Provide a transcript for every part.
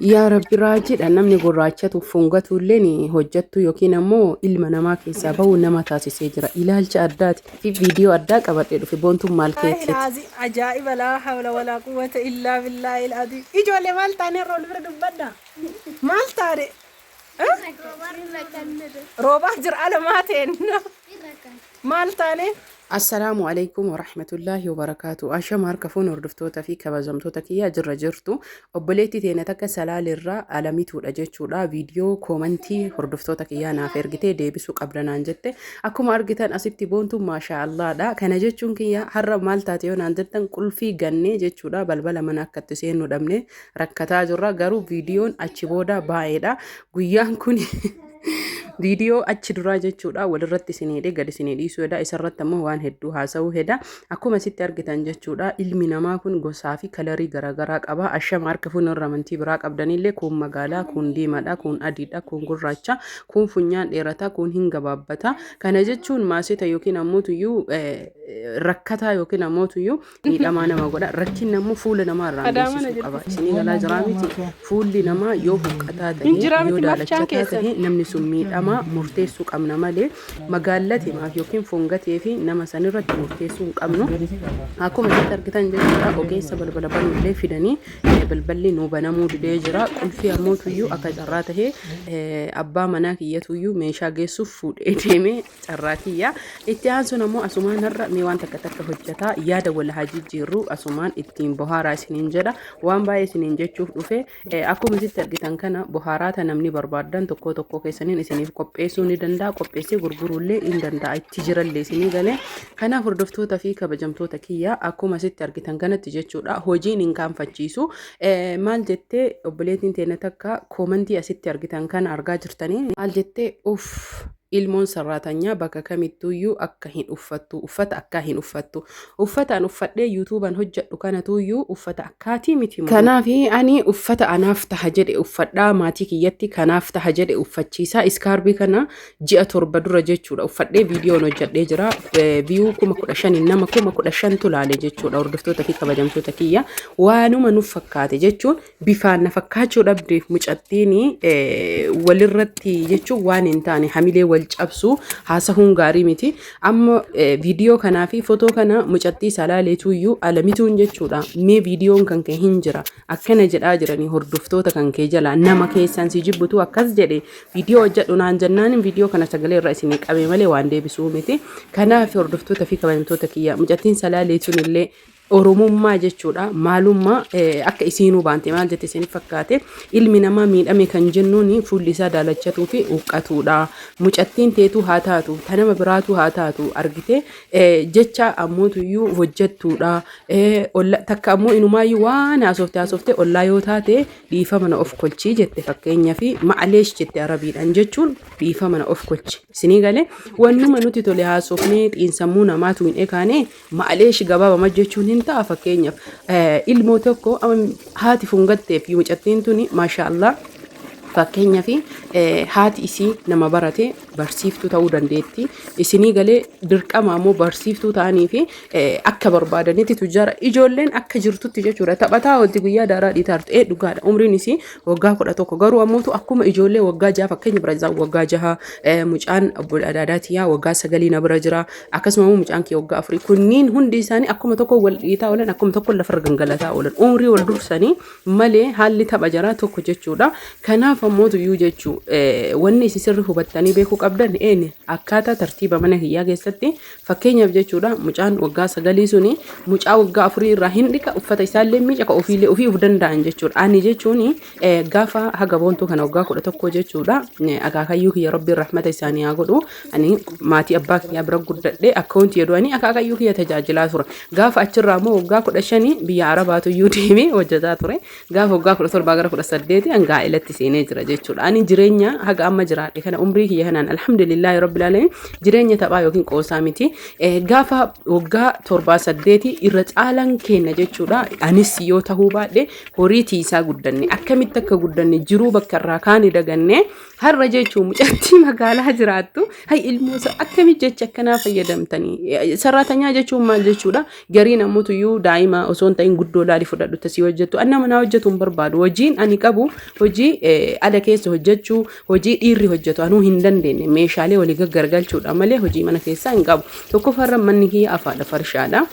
Yaa Rabbi, raajiidha. Namni gurraachatu fungatu illeen hojjettu yookiin ammoo ilma namaa keessaa bahu nama taasisee jira. Ilaalcha addaati fi viidiyoo addaa qabadhee dhufe. Boontuun maal keetti? Wallaahi ajaa'iba, laa hawla walaa quwwata illaa billaahil aziim. Ijoollee, maal taane irra ol bira dubbadha. Maal taane? Roobaa jira, alamaa ta'en. Maal taane? Assalaamu alaikum warahmatullaahi wabarakaatu. Ashama harka fuun hordoftoota fi kabajamtoota kiyyaa, jirra jirtu. Obboleettii teenya takka Salaalirraa Alamituudha jechuudha. Viidiyoo koomantii hordoftoota kiyyaa naaf ergitee deebisuu qabda naan jette. Akkuma argitan asitti Boontuun maashaa Allaadha. Kana jechuun kiyya har'a maal taate yoo naan jettan, qulfii gannee jechuudha. Balbala mana akka itti seennu dhabne rakkataa jirra. Garuu viidiyoon achi booda baay'eedha. Guyyaan kun viidiyoo achi duraa jechuudha, walirratti isin hidhee gad isin dhiisuu heda. Isarratti ammoo waan hedduu haasa'uu heda. Akkuma asitti argitan jechuudha, ilmi namaa kun gosaa fi kalarii garaagaraa qaba. Ashama harka fuun, irra amantii biraa qabdanillee, kun magaalaa, kun diimaadha, kun adiidha, kun gurraacha, kun funyaan dheerata, kun hin gabaabbata. Kana jechuun maaseta yookiin ammoo tuyyuu rakkataa yookiin ammoo tuyyuu miidhamaa nama godha. Rakkinni ammoo fuula namaa irraa Adaamana beeksisuu qaba. jirti. Isinii galaa jiraa miti? Fuulli namaa yoo huqqataa Hin ta'e, jiraa yoo miti mafchaan daalachataa keessan. ta'e, namni sun miidhamaa murteessuu qabna malee magaallatimaaf yookiin fongatee fi nama sanirratti murteessuu hin qabnu. Akkuma asitti argitan jechuudha, ogeessa balbala banuullee fidanii balballi nuu banamuu didee jira. Qulfii ammoo tuyyuu akka carraa tahee abbaa manaa kiyyatuyyuu meeshaa geessuuf fuudhee deemee, carraa kiyya. Itti aansuun ammoo asumaan har'a mee waan takka takka hojjetaa yaada wal haa jijjiirru, asumaan ittiin bohaaraa isiniin jedha. Waan baay'ee isiniin jechuuf dhufe. Akkuma isitti argitan kana bohaaraata namni barbaadan tokko tokko keessaniin isiniif qopheessuu ni danda'a, qopheessee gurguruullee ni danda'a, itti jirallee isinii galee. Kanaaf hordoftoota fi kabajamtoota kiyya, akkuma isitti argitan kanatti jechuudha, hojiin hin kaanfachiisu. Maal jettee obboleettiin teenya takka koomantii asitti argitan kana argaa jirtanii? Maal jettee? Uff, ilmoon sarraatanyaa bakka kamittuuyyuu akka hin uffattu, uffata akkaa hin uffattu, uffata an uffadhee yuutuuban hojjedhu kanatuuyyuu uffata akkaatii miti moo? Kanaaf ani uffata anaaf taha jedhe uffadhaa, maatii kiyyatti kanaaf taha jedhe uffachiisaa. Iskaarbii kana ji'a 7 dura jechuudha uffadhee viidiyoon hojjedhee jira. Viyuu 15,000, nama 15,000tu laale jechuudha. Hordoftoota fi kabajamtoota kiyya, waanuma nuuf fakkaate jechuun bifaan na fakkaachuu dhabdeef mucattiin walirratti jechuun waan hin taane hamilee wal cabsu haasahuun gaarii miti. Amma viidiyoo kanaa fi fotoo kana mucattii Salaaleetuyyuu Alamituun jechuudha. Mee viidiyoon kan kee hin jira akkana jedhaa jiranii, hordoftoota kan kee jalaa nama keessaan si jibbutu akkas jedhe, viidiyoo hojjedhu naan jennaan viidiyoo kana sagalee irra isinii qabee malee waan deebisuu miti. Kanaaf hordoftoota fi kabajamtoota kiyya, mucattiin Salaaleetuun illee Oromummaa jechuudha. Maalummaa akka isiinuu baante maal jette isin fakkaate? Ilmi namaa miidhame kan jennuun fuulli isaa daalachatuu fi huqqatuudha. Mucattiin teetuu haa taatu, ta nama biraatuu haa taatu, argite jecha ammootuyyuu hojjettuudha. Takka ammoo inumaayyuu waan haasofte haasofte ollaa yoo taate dhiifama na of kolchii jette. Fakkeenyaaf ma'aleesh jette, Arabiidhaan jechuun dhiifama na of kolchi. Isinii galee? Wannuma nuti tole haasofnee xiinsammuu namaatu hin ekaane, ma'aleesh gabaabama jechuun hin ta'a. Fakkeenyaaf ilmoo tokko haati fungattee fi mucattiin tuni maashaallah, fakkeenyaaf haati isii nama barate, barsiiftuu ta'uu dandeetti. Isinii galee? Dirqama ammoo barsiiftuu ta'anii fi akka barbaadanitti tujjaara ijoolleen akka jirtutti jechuudha taphataa oolti, guyyaa daaraa dhiitaartu. Dhugaadha, umriin isii waggaa 11, garuu ammootu akkuma ijoollee waggaa 6, fakkeenya bira jira waggaa 6, mucaan obbo Adaadaatiyaa waggaa 9 na bira jira, akkasuma immoo mucaan kee waggaa 4, kunniin hundi isaanii akkuma tokko wal dhiitaa oolan, akkuma tokko lafarra gangalataa oolan, umrii wal dursanii malee haalli tapha jaraa tokko jechuudha. Kanaaf ammootu iyyuu jechuu wanni isin sirri hubattanii beekuu qabdan een akkaataa tartiiba mana kiyyaa keessatti, fakkeenyaaf jechuudha, mucaan waggaa 9 suni mucaa waggaa 4 irraa hin dhiqa, uffata isaallee miica, ka ofiillee ofii of danda'an jechuudha. Ani jechuun gaafa haga Boontuu kana waggaa 11 jechuudha, akaakayyuu kiyya Rabbiin rahmata isaanii haa godhu, ani maatii abbaa kiyyaa bira guddadhe, akka wanti jedhu ani akaakayyuu kiyya tajaajilaa ture. Gaafa achirraa immoo waggaa 15 biyya Arabaatu iyyuu deemee hojjetaa ture. Gaafa waggaa 17 gara 18 an gaa'elatti seenee jira. jira jechuudha. Ani jireenya haga amma jiraadhe kana umrii kiyya kanaan alhamdulillaahi rabbil aalamiin jireenya taphaa yookiin qoosaa miti. Gaafa waggaa torbaa saddeeti irra caalaan keenya jechuudha. Anis yoo tahuu baadhe horii tiisaa guddanne akkamitti akka guddanne jiruu bakka irraa kaani daganne har'a jechuun mucattii magaalaa jiraattu hay ilmoo akkamitti jecha akkanaa fayyadamtanii saraatanyaa jechuun maal jechuudha. Garii namoota iyyuu daa'ima osoo hin ta'in guddoo laali fudhadhu tasii hojjettu. An nama naa hojjetu hin barbaadu. Hojiin ani qabu hojii ala keessa hojjechuu, hojii dhiirri hojjetu anuu hin dandeenye meeshaalee walii gaggargalchuudha malee hojii mana keessaa hin qabu. Tokkoffaarra manni kiyya afaadha farshaadha.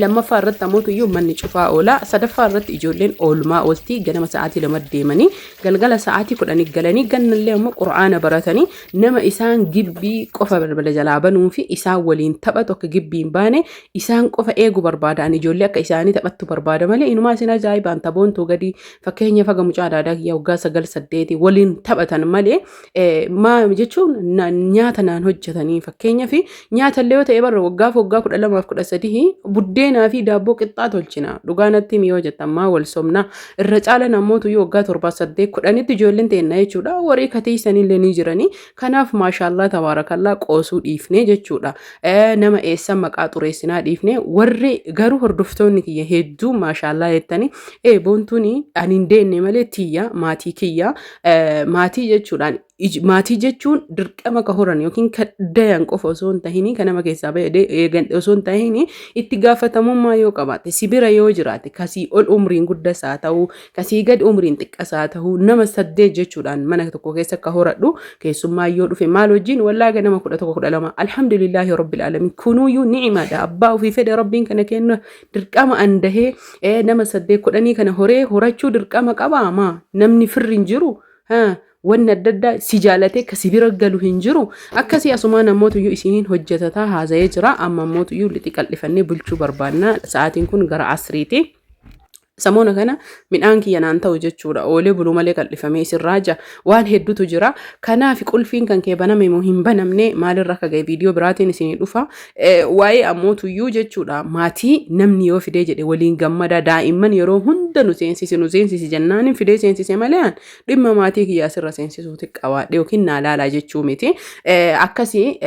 Lammaffaa irratti ammoo iyyuu manni cufaa oola. Sadaffaa irratti ijoolleen oolmaa oolti. Ganama sa'aatii 2 deemanii galgala sa'aatii 10 galanii gannallee ammoo qura'aana baratanii nama isaan gibbii qofa balbala jalaa banuu fi isaan waliin taphatu akka gibbii hin baane isaan qofa eegu barbaada. Ani ijoollee akka isaanii taphattu barbaada malee inumaa isin ajaa'ibaan taboontuu gadi fakkeenya faga mucaa adaadaa kiyya waggaa 9 8 waliin taphatan malee maa jechuun nyaata naan hojjetanii fakkeenyaaf nyaata illee yoo ta'e barra waggaaf waggaa 12 13 buddeenaa fi daabboo qixxaa tolchina. Dhugaa natti himi yoo jettan maa wal somna. Irra caala namoota yoo waggaa 7 8 10tti ijoolleen teenna jechuudha. Warri katiisanillee ni jiranii. Kanaaf maashaallaa tabaarakallaa qoosuu dhiifne jechuudha. Nama eessa maqaa xureessinaa dhiifne warri garuu hordoftoonni kiyya hedduu maashaallaa jettanii boontuun ani hin deenne malee tiyya maatii kiyya maatii jechuudhaan maatii jechuun dirqama ka horan yookiin ka dayan qofa osoo hin tahini ka nama keessaa bahe eegan osoo hin tahini itti gaafatamummaa yoo qabaate si bira yoo jiraate kasii ol umriin guddas haa ta'u kasii gad umriin xiqqas haa ta'u nama saddeet jechuudhaan mana tokko keessa ka horadhu keessummaa yoo dhufe maal wajjin wallaaga nama 11 12 alhamdulillaahi rabbil aalamiin kunuuyyuu ni'imaadha abbaa ofii fedhe rabbiin kana kennu dirqama an dahee nama saddeet kudhanii kana horee horachuu dirqama qabaa maa namni firri hin jiru wanni adda addaa si jaalatee ka si bira galu hin jiru. Akkasii asumaan ammootuyyuu isiniin hojjetataa haasa'ee jira. Amma ammootuyyuu lixi qal'ifannee bulchuu barbaanna. Sa'aatiin kun gara asriiti. Samoona kana midhaan kiyya naan ta'u jechuudha. Oolee buluu malee qal'ifamee isin raaja. Waan hedduutu jira. Kanaaf qulfiin kan kee baname moo hin banamne maalirra akka ga'e viidiyoo biraatiin isinii dhufa. Waa'ee ammootuyyuu jechuudha. Maatii namni yoo fidee jedhe waliin gammada. Daa'imman yeroo hunda nu seensisi nu seensisi jennaan fidee seensise malee dhimma maatii kiyya asirra seensisuuti qabaadhe yookiin naa laalaa jechuu miti. Akkasii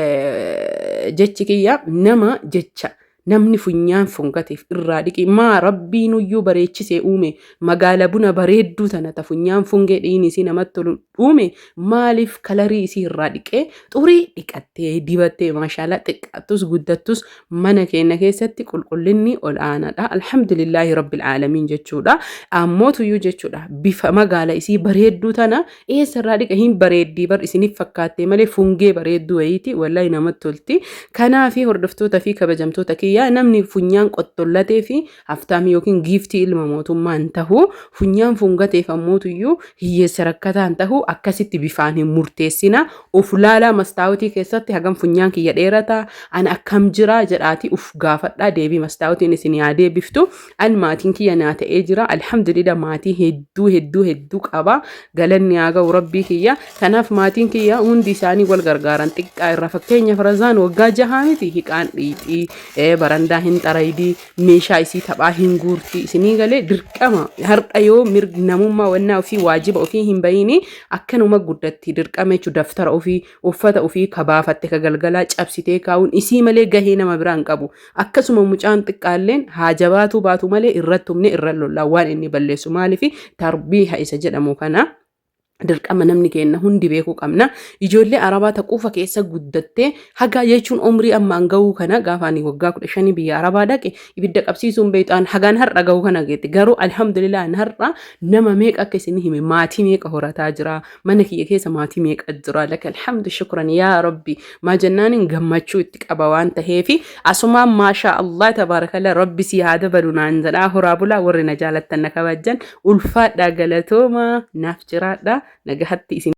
jechi kiyya nama jecha namni funyaan fungateef irraa dhiqi maa rabbiinuyyuu bareechisee uume magaala buna bareedduu tana ta funyaan fungee dhiini isii namatti tolu uume maaliif kalarii isii irraa dhiqee xurii dhiqattee dibattee maashaallah xiqqaattus guddattus mana keenya keessatti qulqullinni ol aanaadha. Alhamdulillaahi rabbil aalamiin jechuudha. Ammootuyyuu jechuudha. Bifa magaala isii bareedduu tana eessarraa dhiqa hin bareeddii bar isiniif fakkaattee malee fungee bareedduu wayiiti wallahi namatti tolti. Kanaafi hordoftoota fi kabajamtoota kiyyaa namni funyaan qottollatee fi haftaamii yookiin giiftii ilma mootummaa hin tahu funyaan fungateef ammootuyyuu hiyyeessa rakkataa hin tahu akkasitti bifaan hin murteessina. Of laalaa mastaawotii keessatti hagam funyaan kiyya dheerataa an akkam jira jedhaati uf gaafadhaa deebii mastaawotiin isin haa deebiftu. An maatiin kiyya naa ta'ee jira alhamdulillah maatii hedduu hedduu hedduu qaba galanni haa ga'u rabbii kiyya. Kanaaf maatiin kiyya hundi isaanii wal gargaaran xiqqaa irraa fakkeenyaaf razaan waggaa jahaa miti hiqaan dhiixii barandaa hin xaraydii meeshaa isii taphaa hin guurti isinii galee dirqama har'a yoo namummaa wannaa ofii waajiba ofii hin bahiini akkanuma guddatti dirqama jechuun daftara ofii uffata ofii kabaafatte ka galgalaa cabsitee kaa'uun isii malee gahee nama biraa hin qabu. Akkasuma mucaan xiqqaalleen haa jabaatuu baatu malee irratti humne irra lollaa waan inni balleessu maaliif tarbiiha isa jedhamu kana. Dirqama namni keenya hundi beekuu qabna. Ijoollee Arabaa ta quufa keessa guddattee hagaa jechuun umrii ammaan gahuu kana gaafa ani waggaa 15 biyya Arabaa dhaqe ibidda qabsiisuun beektu hagaan har'a gahuu kana geette. Garuu alhamdulillah an har'a nama meeqa akka isin hime maatii meeqa horataa jira. Mana kiyya keessa maatii meeqa jira. Laka alhamdu shukran yaa rabbi. Maa jennaaniin gammachuu itti qaba waan taheefi asumaan maashaa Allah tabaarakalla rabbi sii haa dabalu naan jedhaa horaa bulaa warri na jaalattan na kabajjan ulfaadhaa galatoomaa naaf jiraadhaa nagahatti isin.